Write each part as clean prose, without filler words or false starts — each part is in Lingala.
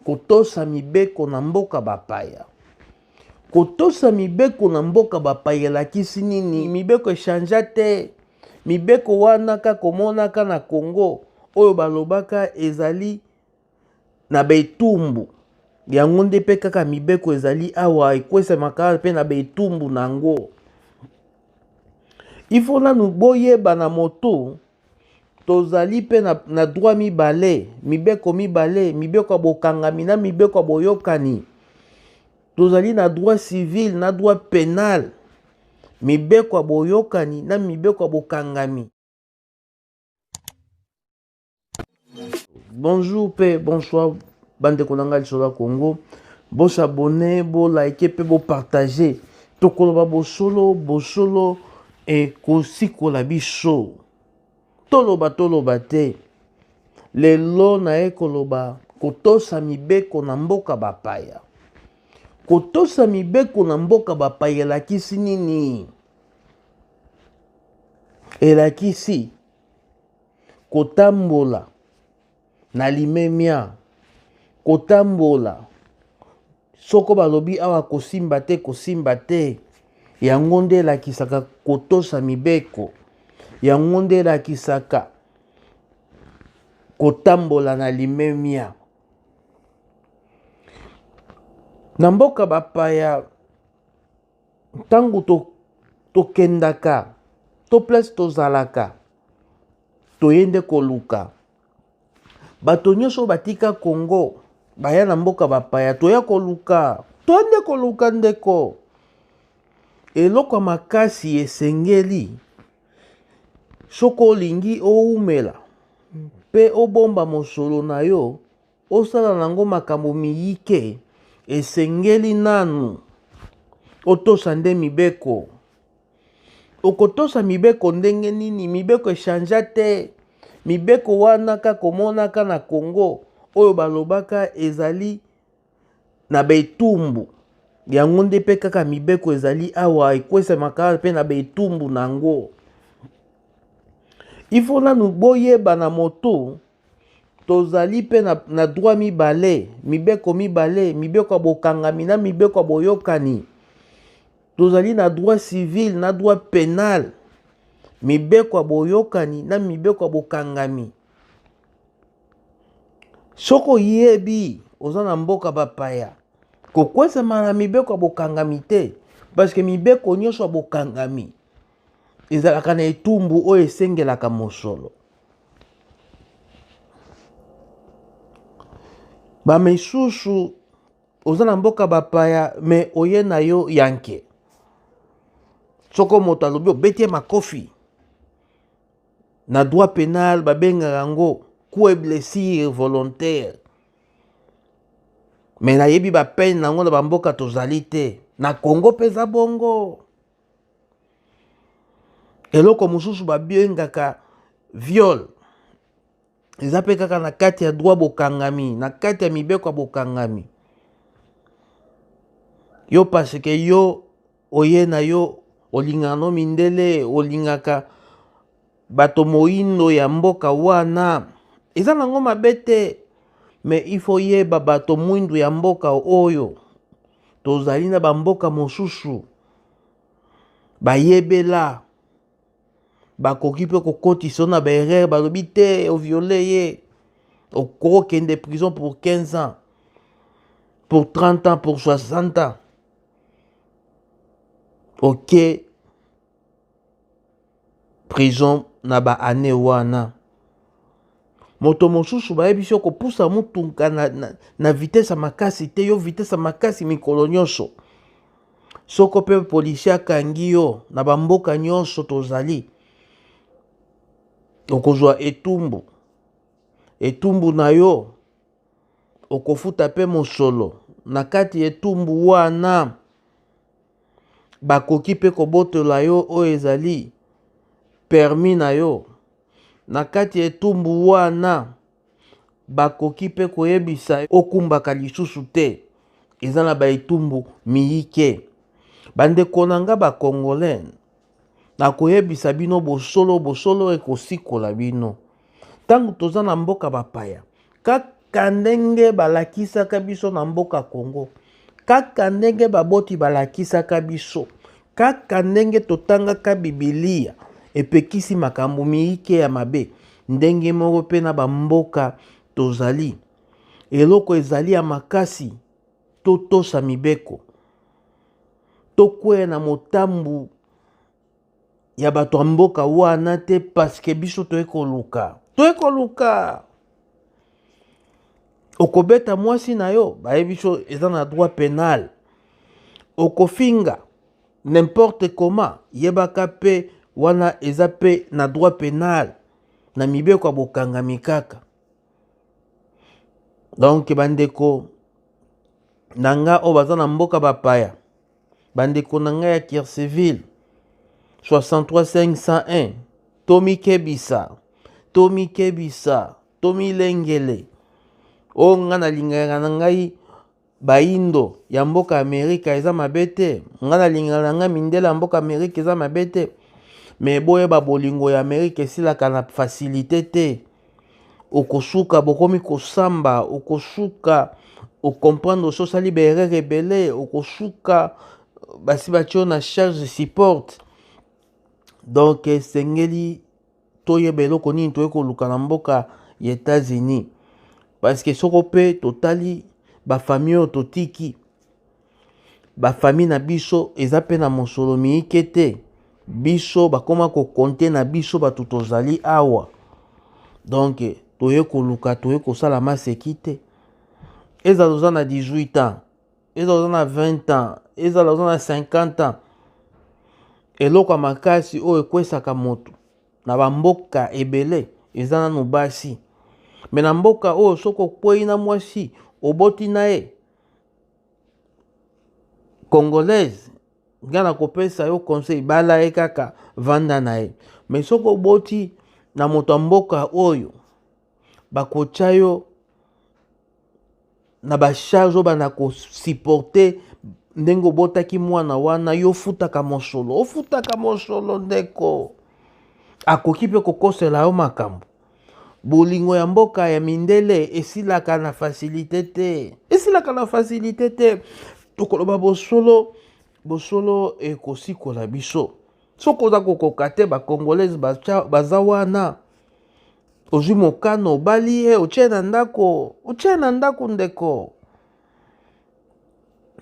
Kotosa mibeko na mboka bapaya. Kotosa mibeko na mboka bapaya elakisi nini? Mibeko echangea te. Mibeko wana kaka omonaka na Congo oyo balobaka ezali na ba etumbu, yango nde mpe kaka mibeko ezali awa ekwesamaka mpe na ba etumbu na yango. Il faut nanu boyeba na moto tozali mpe na droit mibale, mibeko mibale, mibeko ya bokangami na mibeko ya boyokani. Tozali na droit civil na droit penal, mibeko ya boyokani na mibeko ya bokangami. Bonjour mpe bonsoir bandeko na ngai lisolo ya Congo, bosabone, bolike mpe bopartage. Tokoloba bosolo, bosolo ekosikola biso. Toloba toloba te. Lelo naye koloba kotosa mibeko na mboka bapaya. Kotosa mibeko na mboka bapaya elakisi nini? Elakisi kotambola na limemia, kotambola soko balobi awa kosimba te, kosimba te. Yango nde elakisaka kotosa mibeko, yango nde elakisaka kotambola na limemia. Na mboka bapaya, ntango tokendaka to place tozalaka, toye nde koluka. Bato nyonso batika Congo baya na mboka bapaya, toya koluka, toya nde koluka ndeko. Eloko ya makasi esengeli soko olingi owumela mpe obomba mosolo na yo, osala nango makambo miyike, esengeli nanu otosa nde mibeko. Okotosa mibeko ndenge nini? Mibeko echangea te. Mibeko wana kaka omonaka na Congo oyo balobaka ezali na ba etumbu, yango nde mpe kaka mibeko ezali awa ekwesamaka mpe na ba etumbu na yango. Il faut nanu boyeba na moto tozali mpe na droit mibale, mibeko mibale, mibeko ya bokangami na mibeko ya boyokani. Tozali na droit civil na droit penal, mibeko ya boyokani na mibeko ya bokangami. Soki oyebi oza na mboka bapaya, kokwesama na mibeko ya bokangami te, parce que mibeko nyonso ya bokangami ezalaka na etumbu oyo esengelaka mosolo. Bamisusu oza na mboka bapaya me oye na yo yanke, soko moto alobi obeti ye makofi, na droit penal babengaka yango coup et blessure volontaire. Me nayebi bapeine nango na bamboka tozali te, na Congo mpe eza bongo. Eloko mosusu babengaka viol eza mpe kaka na kati ya droit bokangami, na kati ya mibeko ya bokangami. Yo parce que yo oye na yo olingaka no mindele, olingaka bato moindo ya mboka wana, eza nango mabe te, mais il faut yeba bato mwindu ya mboka oyo tozali na bamboka mosusu bayebela, bakoki mpe kokotisa na baerreur, balobi te oviole ye, okokende prison pour 15 ans, pour 30 ans, pour 60 ans. Ok, prison na ba année wana. Moto mosusu bayebisi yo kopusa motuka na vitesse ya makasi te, yo vitesse ya makasi mikolo nyonso. Soko mpe policier akangi yo na bamboka nyonso tozali, okozwa etumbu. Etumbu na yo okofuta mpe mosolo na kati ya etumbu wana. Bakoki mpe kobotola yo oyo ezali permis na yo na kati ya etumbu wana. Bakoki mpe koyebisa okumbaka lisusu te. Eza na baetumbu miyike. Bandeko na nga bakongolais, nakoyebisa bino bosolo, bosolo ekosikola bino. Ntango toza na mboka bapaya, Kaka ndenge balakisaka biso na mboka Congo, kaka ndenge baboti balakisaka biso, kaka ndenge totangaka Bibilia epekisi makambo miike ya mabe, ndenge moko mpe na bamboka tozali. Eloko ezali ya makasi, totosa mibeko, tokweya na motambu ya bato ya mboka wana te, paske biso toye koluka, toye koluka. Okobeta mwasi na yo, bayebi biso eza na droit penal. Okofinga n'importe comment, yebaka mpe wana eza mpe na droit penal, na mibeko ya bokangami kaka. Donc bandeko na nga oyo baza na mboka bapaya, bandeko na ngai ya Kirseville 63501, tomikebisa, tomikebisa, tomilengele. Oyo ngai nalingaka na ngai baindo ya mboka Amerika eza mabe te, ngai nalingaka na ngai mindele ya mboka Amerika eza mabe te, me boyeba bolingo ya Amerika esilaka na facilité te. Okosuka bokomi kosamba, okosuka okomprendre osi osali ba erreur ebele, okosuka basi batie yo na charge support. Donc esengeli toyeba eloko nini toye koluka na mboka ya États-Unis, parce que soko mpe totali bafamille oyo totiki, bafamille na biso eza mpe na mosolo miike te, biso bakoma kokonte na biso bato tozali awa. Donc toye koluka, toye kosala maseki te. Ezala oza na 18 ans, ezala oza na 20 ans, ezala oza na 50 ans, eloko ya makasi oyo ekwesaka moto na bamboka ebele eza nanu basi. Me na mboka oyo soki okwei na mwasi oboti na ye congolaise, nga nakopesa yo conseil, bala ye kaka, vanda na ye. Me soki oboti na moto ya mboka oyo, bakotya yo na bacharge oyo banda kosupporte ndenge obotaki mwana wana, yo ofutaka mosolo, ofutaka mosolo ndeko. Akoki mpe kokosela yo makambo. Bolingo ya mboka ya mindele esilaka na facilité te, esilaka na facilité te. Tokoloba bosolo, bosolo ekosikola biso. Soki oza kokoka te, bacongolaise baza wana, ozwi mokano, obali ye, otie na ndako, otie na ndako ndeko.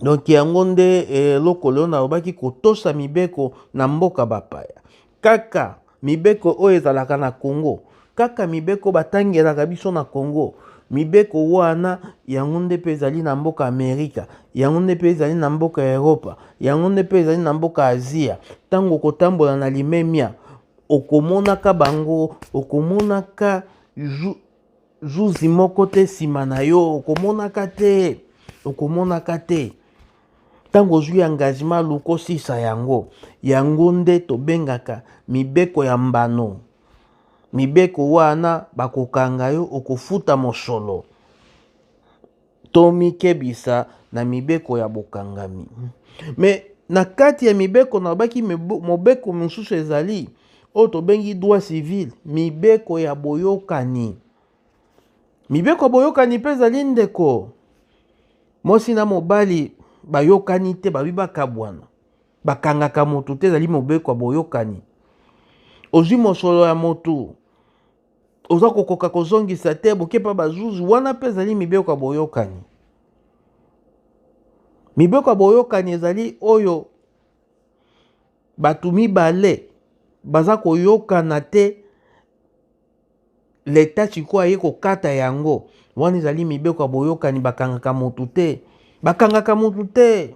Donc yango nde eloko leo nalobaki, kotosa mibeko na mboka bapaya. Kaka mibeko oyo ezalaka na Congo, kaka mibeko batangelaka biso na Congo, mibeko wana yango nde mpe ezali na mboka Amerika, yango nde mpe ezali na mboka Europa, yango nde mpe ezali na mboka Azia. Ntango okotambola na limemia, okomonaka bango, okomonaka zuzi moko te nsima na yo, okomonaka te, okomonaka te. Ntango ozwi engagement, luka osisa yango. Yango nde tobengaka mibeko ya mbano. Mibeko wana bakokanga yo, okofuta mosolo. Tomikebisa na mibeko ya bokangami. Me na kati ya mibeko nalobaki mobeko mosusu ezali oyo tobengi droit civil, mibeko ya boyokani. Mibeko ya boyokani mpe ezali ndeko. Mwasi na mobali bayokani te, babi bakabwana, bakangaka motu te, ezali mobeko ya boyokani. Ozwi mosolo ya motu, oza kokoka kozongisa te, bokepa bazuzi, wana mpe ezali mibeko ya boyokani. Mibeko ya boyokani ezali oyo bato mibale baza koyokana te, leta sikoyo aye kokata yango. Wana ezali mibeko ya boyokani, bakangaka motu te, bakangaka motu te.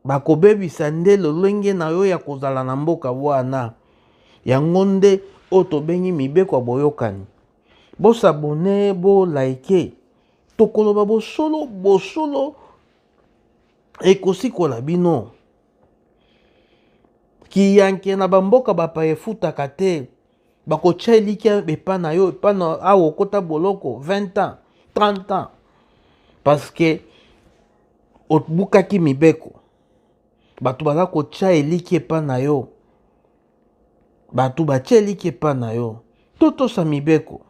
Bakobebisa nde lolenge na yo ya kozala na mboka wana. Yango nde oyo tobengi mibeko ya boyokani. Bosabone, bolike, tokoloba bosolo, bosolo ekosikola bino. Kiyanke na bamboka bapaya efutaka te. Bakotya elikya epa na yo, epa na awa okota boloko 20 ans, 30 ans, parce que obukaki mibeko. Bato baza kotya elikya epa na yo, bato batya elikya epa na yo. Totosa mibeko.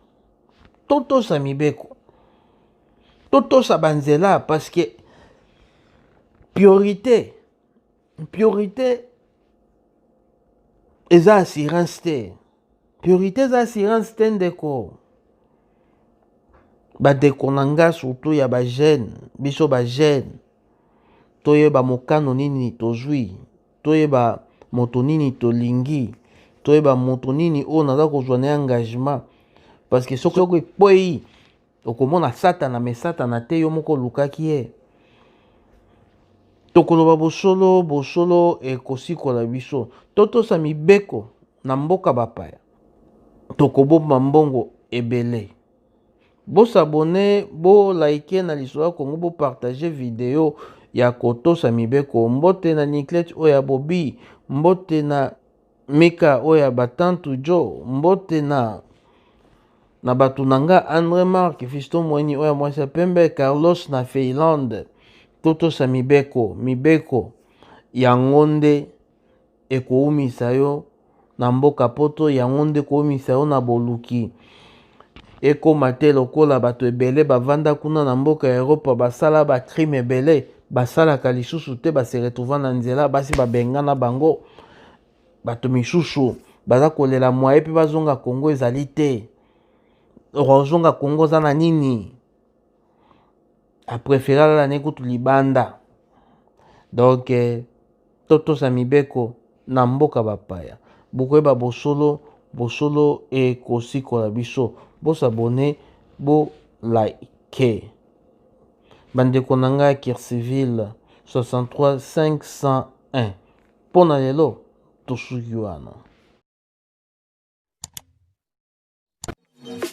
Totosa mibeko, totosa banzela, parce que priorité eza assurance te. Priorité eza assurance te, ndeko. Bandeko na nga, surtout ya bajeune, biso bajeune, toyeba mokano nini tozwi, toyeba moto nini tolingi, toyeba moto nini oyo naza kozwa na engagement, parce que soki ekwei, okomona Satana. Me Satana te, yo moko olukaki ye. Tokoloba bosolo, bosolo ekosikola biso. Totosa mibeko na mboka bapaya, tokobomba mbongo ebele. Bos'abonner, bolike na Lisolo ya Kongo, bopartager video ya kotosa mibeko. Mbote na Niclet oyo ya Bobi, mbote na Mika oyo ya Batantu Jo, mbote na bato na nga André Mark Fiston Mweni oyo ya mwasi ya pembe, Carlos na Finlande. Totosa mibeko. Mibeko yango nde ekowumisa yo na mboka Poto, yango nde ekowumisa yo na boluki. Ekóma te lokola bato ebele bavanda kuna na mboka ya Eropa, basala bacrime ebele, basalaka lisusu te, base retrouver na nzela, basi babengana bango. Bato misusu baza kolela, moyen mpe bazonga Kongo ezali te. Okozonga Kongo, oza na nini? Apréférer alala ne kutu libanda. Donc totosa mibeko na mboka bapaya. Bokoyeba bosolo, bosolo ekosikola biso. Bos'abonner, bolike. Bandeko na ngai ya Kirciville 63 501, mpo na lelo tosuki wana.